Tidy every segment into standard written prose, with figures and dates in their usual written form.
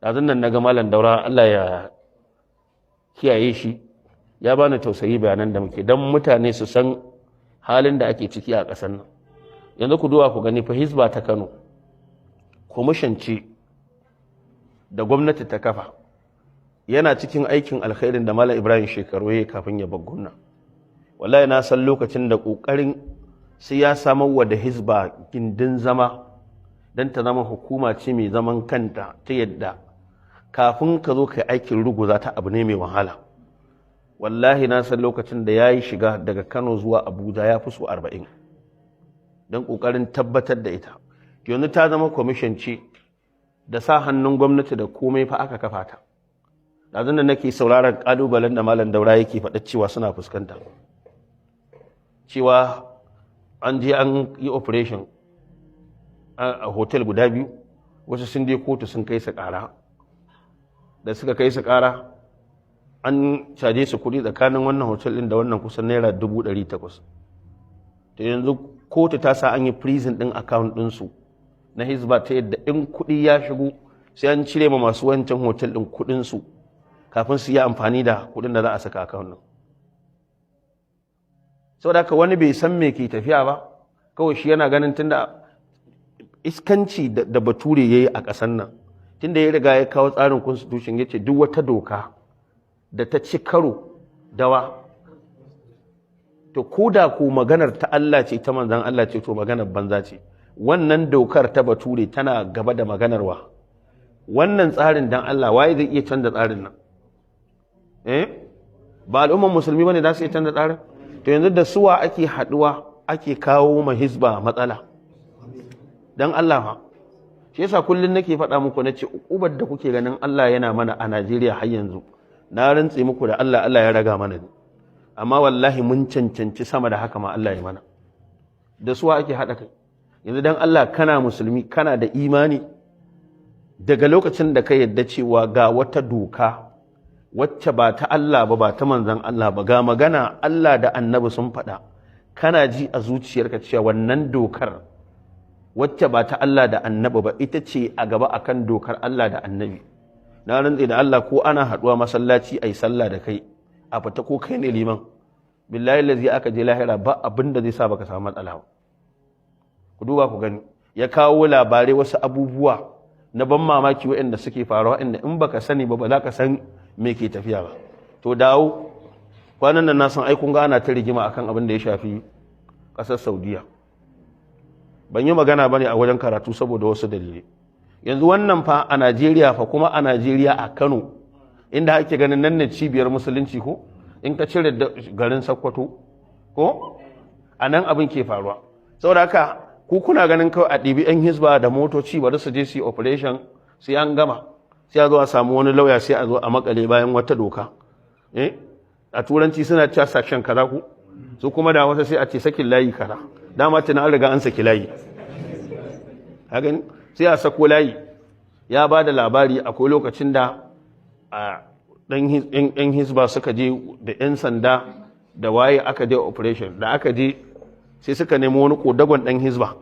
Ɗazun nan na ga Malam Daura, Allah ya kiyaye shi, ya bani tausayi. Bayanan da muke don mutane su san halin da ake ciki a ƙasar nan. Yanzu ku duba ku gani fa, Hizba ta Kano commission ce da gwamnati ta kafa. Yana cikin aikin alkhairin da Malam Ibrahim Shekaru ya kafin ya bar gwamna. Wallahi na san lokacin da ƙoƙarin sai ya samar wa da Hizba gindin zama don ta zama hukuma ce mai zaman kanta, ta yadda kafin ka zo ka yi aikin ruguza ta abu ne mai wahala. Wallahi na san lokacin da ya yi shiga daga Kano zuwa Abuja ya fi so 40 don ƙoƙarin tabbatar da ita. Yanzu ta zama commission ce da sa hannun gwamnati da komai fa aka kafa ta. Ɗazun da nake sauraron ƙalubalen da Malam Daura yake faɗa cewa suna fuskanta, cewa an je an yi operation a hotel guda biyu, wasu sun je kotu sun kai su ƙara. Da suka kai su ƙara, an caje su kuɗi tsakanin wannan hotel ɗin da wannan kusan ₦800,000. To yanzu kotu ta sa an yi freezing ɗin account ɗinsu na Hizba, ta yadda in kuɗi ya shigo sai an cire ma masu wancan hotel ɗin kuɗinsu kafin su yi amfani da kuɗin da za a saka account ɗin. Saboda haka wani bai san me ke tafiya ba, kawai shi yana ganin tunda iskanci da Bature ya yi a ƙasar nan, tunda ya riga ya kawo tsarin constitution, ya ce duk wata doka da ta ci karo dawa, to ko da ko maganar ta Allah ce, ta manzan Allah ce, to maganar banza ce. Wannan dokar ta Bature tana gaba da maganar wa wannan tsarin. Dan Allah, waye zai iya canza tsarin nan? Eh, ba al'umman musulmi bane za su iya canza tsarin? To yanzu da suwa ake haduwa ake kawo ma Hizba matsala? Dan Allah fa. Shi yasa kullun nake faɗa muku, na ce ukubar da kuke ganin Allah yana mana a Najeriya har yanzu, na rantse muku da Allah, Allah ya raga mana ne, amma wallahi mun cancanci sama da haka ma Allah ya mana. Da suwa ake haɗa kai yanzu? Dan Allah, kana musulmi, kana da imani, daga lokacin da ka yadda cewa ga wata doka wacce ba ta Allah ba, ba ta manzon Allah ba, ga magana Allah da Annabi sun faɗa, kana ji a zuciyarka cewa wannan dokar wacce ba ta Allah da Annabi ba ita ce a gaba akan dokar Allah da Annabi, na rantse da Allah, ko ana haɗuwa masallaci a yi sallah da kai a fita, ko kai ne liman, billahi lazi aka je lahira ba abin da zai sa baka samu matsala ba. Ku duba ku gani, ya kawo labarai, wasu abubuwa na ban mamaki waɗanda suke faruwa, inda in baka sani ba, ba za ka san me ke tafiya ba. To dawo, kwanan nan na san ai kun ga ana ta rigima akan abin da ya shafi ƙasar Saudiya. Ban yi magana bane a wajen karatu saboda wasu dalilai. Yanzu wannan fa a Najeriya fa, kuma a Najeriya, a Kano, inda ake ganin nan ne cibiyar musulunci, ko in ka cire garin Sokoto, ko a nan abin ke faruwa. Saboda haka ku kuna ganin kawai a ɗibi 'yan Hisba da motoci, bari su je su yi operation, sai an gama sai a zo a samu wani lauya, sai a zo a makale bayan wata doka. Eh, a turanci suna cewa section kaza, ku su kuma da wata sai a ce sakin layi kaza. Dama tana an riga an saki layi, gani, sai a sako layi. Ya ba da labari akwai lokacin da a ɗan Hisba suka je da 'yan sanda da waye aka je operation. Da aka je sai suka nemi wani kodagon ɗan Hisba,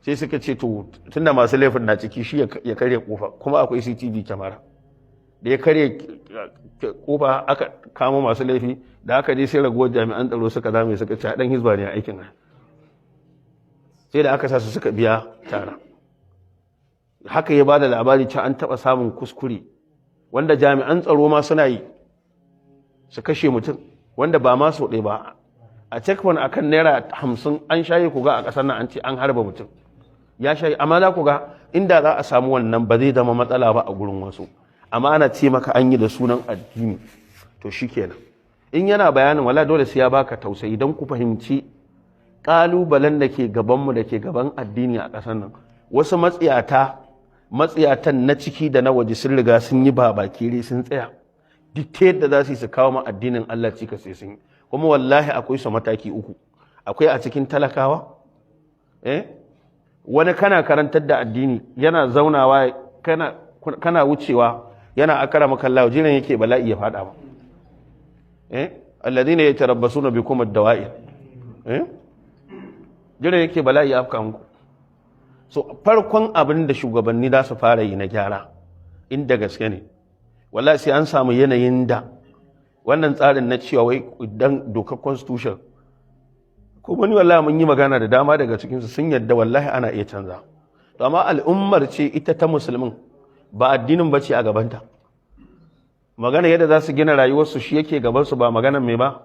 sai suka ce to tunda masu laifin na ciki, shi ya karya kofa, kuma akwai CCTV kyamara. Da ya karya kofa aka kama masu laifi. Da aka je sai raguwar jami'an tsaro suka zame, suka ce ɗan Hisba ne a aikin. Sai da aka sa su suka biya tara. Haka ya ba da labari cewa an taɓa samun kuskure wanda jami'an tsaro ma suna yi, su kashe mutum, wanda ba ma sau ɗaya ba. A checkpoint akan ₦50 an shaye ku ga a ƙasar nan an ce an harba mutum ya shayi. Amma za ku ga inda za a samu wannan ba zai zama matsala ba a gurin wasu, amma ana ce maka an yi da sunan addini, to shikenan. In yana bayanin, wala dole sai ya baka tausayi don ku fahimci ƙalubalen da ke gabanmu, da ke gaban addini a ƙasar nan. Wasu matsiyata, matsiyatan na ciki da na waje, sun riga sun yi babakere, sun tsaya duk ta yadda za su yi su kawo ma addinin Allah cika sai sun yi. Kuma wallahi akwai su mataki uku. Akwai a cikin talakawa, eh, wani kana karantar da addini yana zaunawa, kana wucewa yana akara maka Allah, jiran yake bala'i ya fada ba. Eh, alladhina yatarabbasuna bikum ad-dawa'ir, eh, jiran yake bala'i ya afka muku. So farkon abin da shugabanni za su fara yi na gyara Inda gaske ne, wallahi sai an samu yanayin da wannan tsarin na cewa wai idan dokar constitution ko wani, wallahi mun yi magana da dama daga cikinsu, sun yadda wallahi ana iya canza. To amma al'ummar ce ita ta musulmin, ba addinin ba ce a gabanta. Magana yadda za su gina rayuwarsu shi yake gabansu, ba maganar mai ba.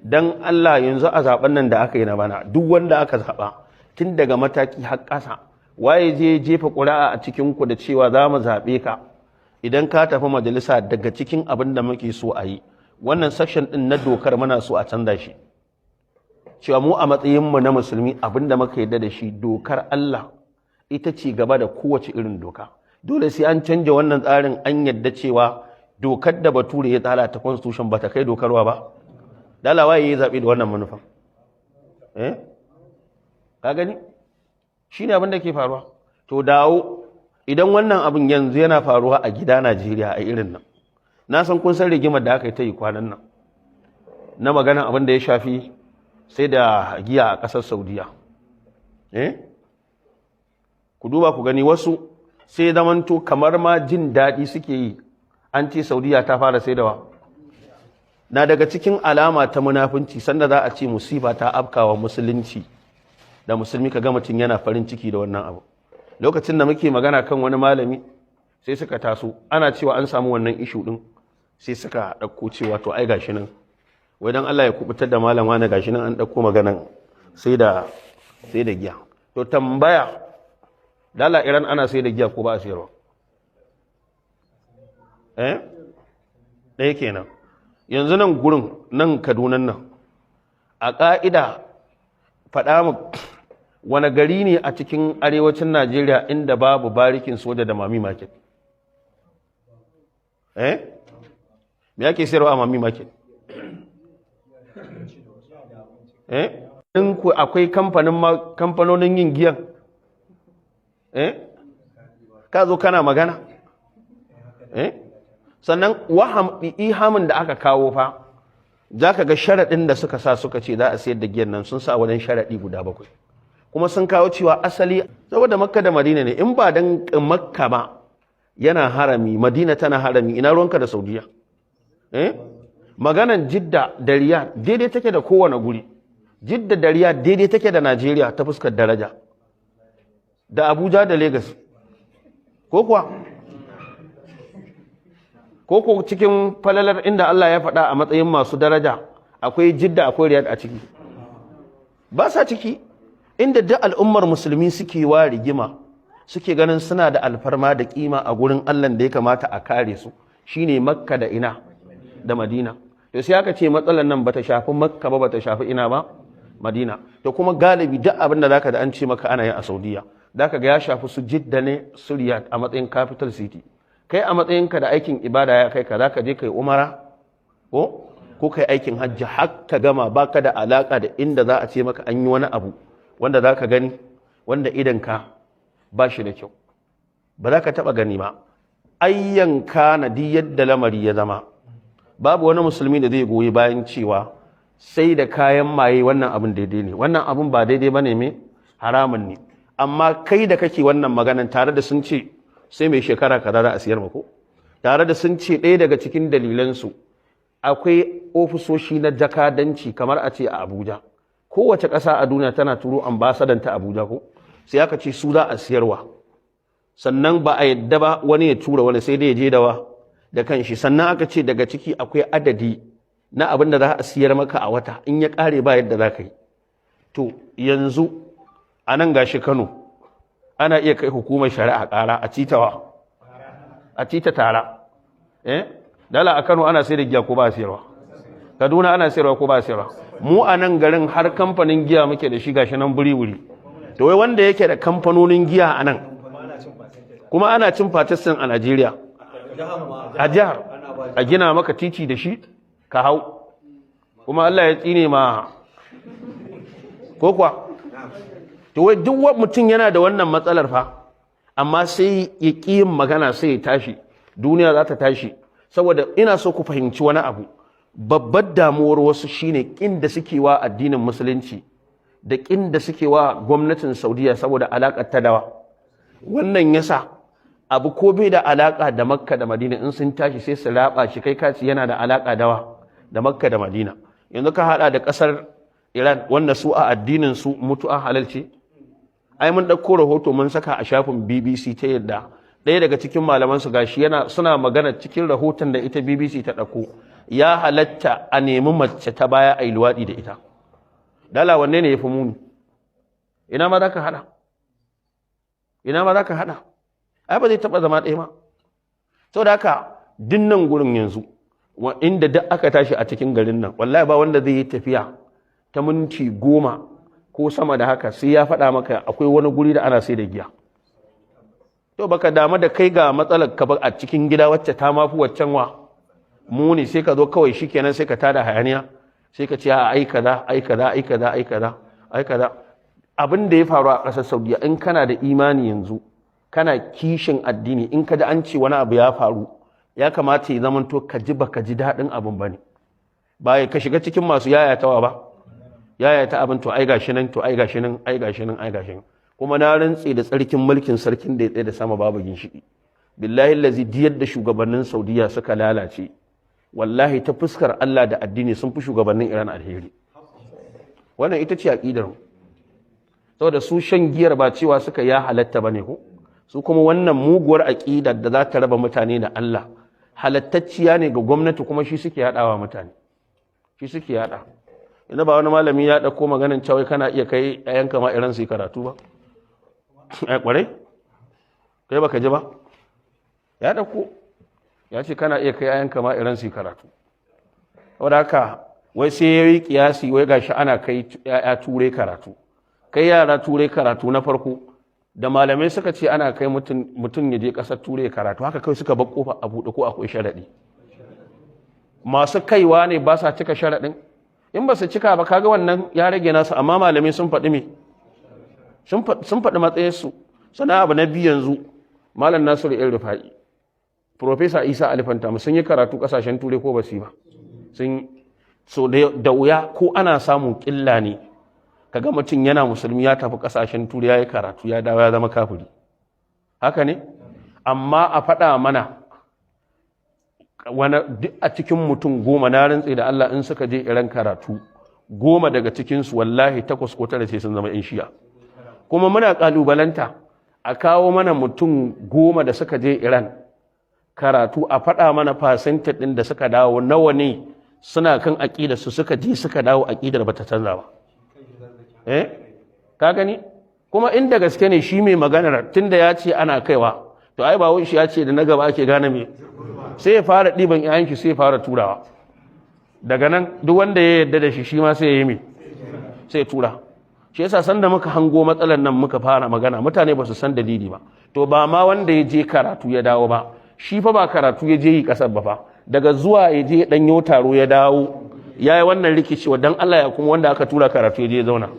Dan Allah, yanzu a zaben nan da aka yi na bana, duk wanda aka zaba tun daga mataki har ƙasa, waye je jefa ƙuri'a a cikin ku da cewa za mu zaɓe ka idan ka tafi majalisa, daga cikin abin da muke so a yi, wannan section ɗin na dokar muna so a canza shi, cewa mu a matsayinmu na musulmi, abin da muka yarda da shi, dokar Allah ita ce gaba da kowace irin doka, dole sai an canja wannan tsarin, an yadda cewa dokar da Bature ya tsara ta constitution ba ta kai dokarwa ba? Dalawa ya yi zaɓe da wannan manufan? Eh, ka gani, shi ne abin da ke faruwa. To dawo, idan wannan abin yanzu yana faruwa a gida Najeriya a irin nan, na san kun san rigimar da aka yi ta yi kwanan nan na magana abin da ya shafi sai da giya a ƙasar Saudiya. Eh, ku duba ku gani, wasu sai zamanto kamar ma jin daɗi suke yi an ce Saudiya ta fara saidawa. Na daga cikin alama ta munafunci, sanda za a ce musiba ta afkawa musulunci da musulmi, ka ga mutum yana farin ciki da wannan abu. Lokacin da muke magana kan wani malami, sai suka taso ana cewa an samu wannan issue din, sai suka ɗauko cewa to ai gashi nan, wai dan Allah ya kubutar da malam wani, gashi nan an ɗauko maganan sai da giya. To tambaya, dala, Iran ana sai da giya ko ba a sayarwa? Eh, ɗaya kenan. Yanzu nan gurin nan, Kadunan nan, a ƙa'ida faɗa mu wani gari ne a cikin arewacin Najeriya inda babu barikin soja da mammy market? Eh, me ake sayarwa a mammy market? Eh, in ku akwai kamfanin kamfanonin yin giyan, eh, ka zo kana magana. Eh, sannan waham ihamin da aka kawo fa, za ka ga sharaɗin da suka sa, suka ce za a sayar da giyan nan, sun sa wajen sharaɗi guda bakwai. Kuma sun kawo cewa asali saboda Makka da Madina ne. In ba dan Makka ba yana harami, Madina tana harami, ina ruwanka da Saudiya? Eh, maganan Jidda da Riyadh daidai take da kowane guri. Jidda da Riyadh daidai take da Najeriya ta fuskar daraja, da Abuja da Lagos. Ko kuwa ko cikin falalar inda Allah ya faɗa a matsayin masu daraja, akwai Jidda, akwai Riyadh a ciki? Ba sa ciki. Inda duk al'ummar musulmi suke wa rigima, suke ganin suna da alfarma da kima a gurin Allah da ya kamata a kare su, shine Makka da ina? Da Madina. To sai aka ce matsalar nan bata shafi Makka ba, bata shafi ina ba? Madina. To kuma galibi duk abin da zaka da an ce maka ana yi a Saudiya, zaka ga ya shafi su Jidda ne, su Riyadh a matsayin capital city. Kai a matsayinka da aikin ibada ya kai ka, zaka je kai umara ko kai aikin hajji har ka gama, baka da alaka da inda za a ce maka an yi wani abu wanda zaka gani wanda idan ka ba shi da kyau, ba za ka taba gani ba. Ayyanka na di yadda lamari ya zama, babu wani musulmi da zai goyi bayan cewa sai da kayan maye wannan abin daidai ne. Wannan abin ba daidai ba ne, me haramun ne. Amma kai da kake wannan maganan, tare da sun ce sai mai shekara kaza za a siyar mako, tare da sun ce ɗaya daga cikin dalilansu akwai ofisoshi na jakadanci, kamar a ce a Abuja, kowace ƙasa a duniya tana turo ambasadan ta Abuja, ko sai aka ce su za a siyarwa. Sannan ba a yadda ba wani ya tura wani, sai dai ya je dawa da kanshi. Sannan aka ce daga ciki akwai adadi na abin da za a siyar maka a wata, in ya ƙare ba yadda za ka yi. To yanzu a nan gashi Kano, ana iya kai hukumar shari'a ƙara, a citawa, a cita tara. Eh, dala, a Kano ana sai da giya ko ba a siyarwa? Kaduna ana sayarwa ko ba a sayarwa? Mu a nan garin har kamfanin giya muke da shi, gashi nan buri wuri. To wai wanda yake da kamfanonin giya a nan, kuma ana cin fatisin a Najeriya, a jihar, a gina maka titi da shi ka hau, kuma Allah ya tsine ma, ko kuwa? To wai duk mutum yana da wannan matsalar fa, amma sai ya ƙi yin magana, sai ya tashi, duniya za ta tashi. Saboda ina so ku fahimci wani abu, babbar damuwar wasu shine ƙin da suke wa addinin musulunci da ƙin da suke wa gwamnatin Saudiya saboda alaƙar ta dawa. Wannan yasa Abu ko bai da alaka da Makka da Madina, in sun tashi sai su raba shi, kai kaci yana da alaka dawa da Makka da Madina. Yanzu ka hada da kasar Iran, wanda su a addinin su mutu'a halal ce. Ai mun ɗauko rahoto mun saka a shafin BBC, ta yadda ɗaya daga cikin malaman su gashi yana suna magana cikin rahoton da ita BBC ta ɗauko, ya halatta a nemi mace ta baya a yi luwaɗi da ita. Dala, wanne ne ya fi muni? Ina ma za ka haɗa? Ina ma za ka haɗa? Ai ba zai taɓa zama ɗaya ma. Saboda haka dinnan gurin yanzu, inda duk aka tashi a cikin garin nan, wallahi ba wanda zai yi tafiya ta minti 10 ko sama da haka sai ya faɗa maka akwai wani guri da ana sai da giya. To, baka damu da kai ga matsalar ka ba a cikin gida, wacce ta mafi waccan wa muni, sai ka zo kawai shikenan sai ka tada hayaniya, sai ka ce a ai kaza, ai kaza, ai kaza, ai kaza, ai kaza. Abin da ya faru a ƙasar Saudiya, in kana da imani yanzu, kana kishin addini, in ka ji an ce wani abu ya faru, ya kamata ya zamanto ka ji baka ji daɗin abin ba ne, ba ka shiga cikin masu yayatawa ba, yayata abin, to ai gashi nan, to ai gashi nan, ai gashi nan, ai gashi nan. Kuma na rantse da tsarkin mulkin sarkin da ya tsaye da sama babu ginshiki, billahi lazi, diyar da shugabannin Saudiya suka lalace, wallahi ta fuskar Allah da addini sun fi shugabannin Iran alheri. Wannan ita ce aqidar mu. Saboda su shan giyar ba cewa suka ya halatta bane ko, su kuma wannan muguwar aqidar da za ta raba mutane da Allah halattacciya ne ga gwamnati, kuma shi suke yadawa mutane, shi suke yada. Ina ba wani malami ya dauko maganin cewa kana iya kai ƴaƴanka ma Iran su yi karatu ba? Ai kwarai, kai baka ji ba? Ya dauko ya ce kana iya kai ƴaƴanka ma Iran su yi karatu. Saboda haka wai sai yayi kiyasi, wai gashi ana kai ƴaƴa Turai karatu. Kai yara Turai karatu, na farko da malamai suka ce ana kai mutum ya je ƙasar Turai karatu, haka kai suka bar kofa a buɗe ko akwai sharaɗi? Masu kaiwa ne ba sa cika sharaɗin. In ba su cika ba, kaga wannan ya rage nasu, amma malamai sun faɗi me? Sun faɗi matsayinsu. Sannan abu na biyu, yanzu Malam Nasiru El Rufa'i, Profesa Isa Ali Pantami sun yi karatu ƙasashen Turai ko ba su yi ba? Sun so. Da wuya, ko ana samun ƙilla ne, kaga mutum yana musulmi ya tafi ƙasashen Turai ya yi karatu, ya dawo ya zama kafiri. Haka ne? Amma a faɗa mana wani, duk a cikin mutum 10, na rantse da Allah, in suka je Iran karatu, 10 daga cikinsu, wallahi takwas ko tara sai sun zama 'yan Shi'a. Kuma muna ƙalubalanta a kawo mana mutum 10 da suka je Iran karatu, a faɗa mana percentage ɗin da suka dawo, nawa ne suna kan aƙidar su suka je suka dawo aƙidar bata canza ba. Eh, ka gani? Kuma inda gaske ne shi mai maganar, tunda ya ce ana kaiwa, to ai ba shi ya ce da na gaba ake gane me, sai ya fara ɗiban ƴaƴanki, sai ya fara turawa. Daga nan duk wanda ya yarda da shi, shi ma sai ya yi me? Sai ya tura. Shi yasa sanda muka hango matsalar nan muka fara magana, mutane ba su san dalili ba. To, ba ma wanda ya je karatu ya dawo ba, shi fa ba karatu ya je yi kasar ba fa, daga zuwa ya je dan yo taro ya dawo ya yi wannan rikicewa. Dan Allah, ya kuma wanda aka tura karatu ya je ya zauna?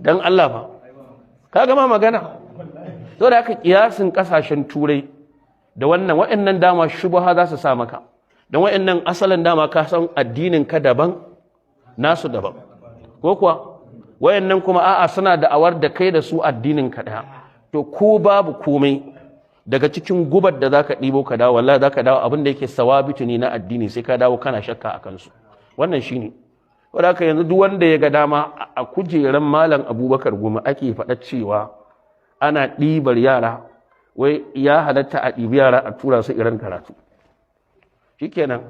Dan Allah fa, ka gama magana. Saboda haka kiyasin kasashen Turai da wannan, waɗannan dama shubha za su sa maka, don waɗannan asalin dama ka san addinin ka daban, nasu daban, ko kuwa wayannan kuma a'a, suna da'awar da kai da su addinin ka ɗaya. To, ko babu komai, daga cikin gubar da zaka ɗibo ka dawo, wallahi zaka dawo abin da yake sawabitu ne na addini, sai ka dawo kana shakka a kansu. Wannan shine. Wanda haka yanzu duk wanda ya ga dama, a kujeran Malam Abubakar Gumi ake faɗa cewa ana ɗibar yara, wai ya halatta a ɗibi yara a tura su Iran karatu. Shikenan,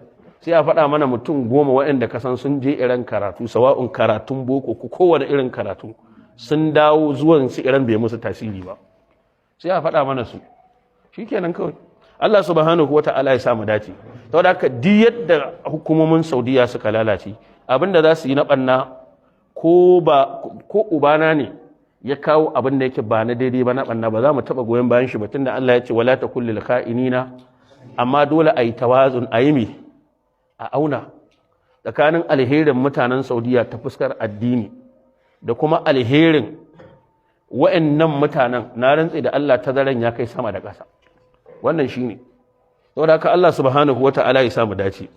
sai a faɗa mana mutum 10 waɗanda ka san sun je Iran karatu, sawa'un karatun boko ko kowane irin karatu, sun dawo zuwan su Iran bai musu tasiri ba, sai a faɗa mana su. Shikenan kawai. Allah subhanahu wata'ala ya sa mu dace. Saboda haka duk yadda hukumomin Saudiya suka lalace, abinda za su yi na ɓanna, ko ba ko ubana ne ya kawo abin da yake ba na daidai ba na ɓanna, ba za mu taɓa goyon bayan shi ba, tunda Allah ya ce wala takul lil kha'inina. Amma dole a yi tawazun, a yi mi a auna tsakanin alherin mutanen Saudiya ta fuskar addini da kuma alherin wa'annan mutanen. Na rantse da Allah, tazaran ya kai sama da ƙasa. Wannan shine. Saboda haka Allah subhanahu wata'ala ya sa mu dace.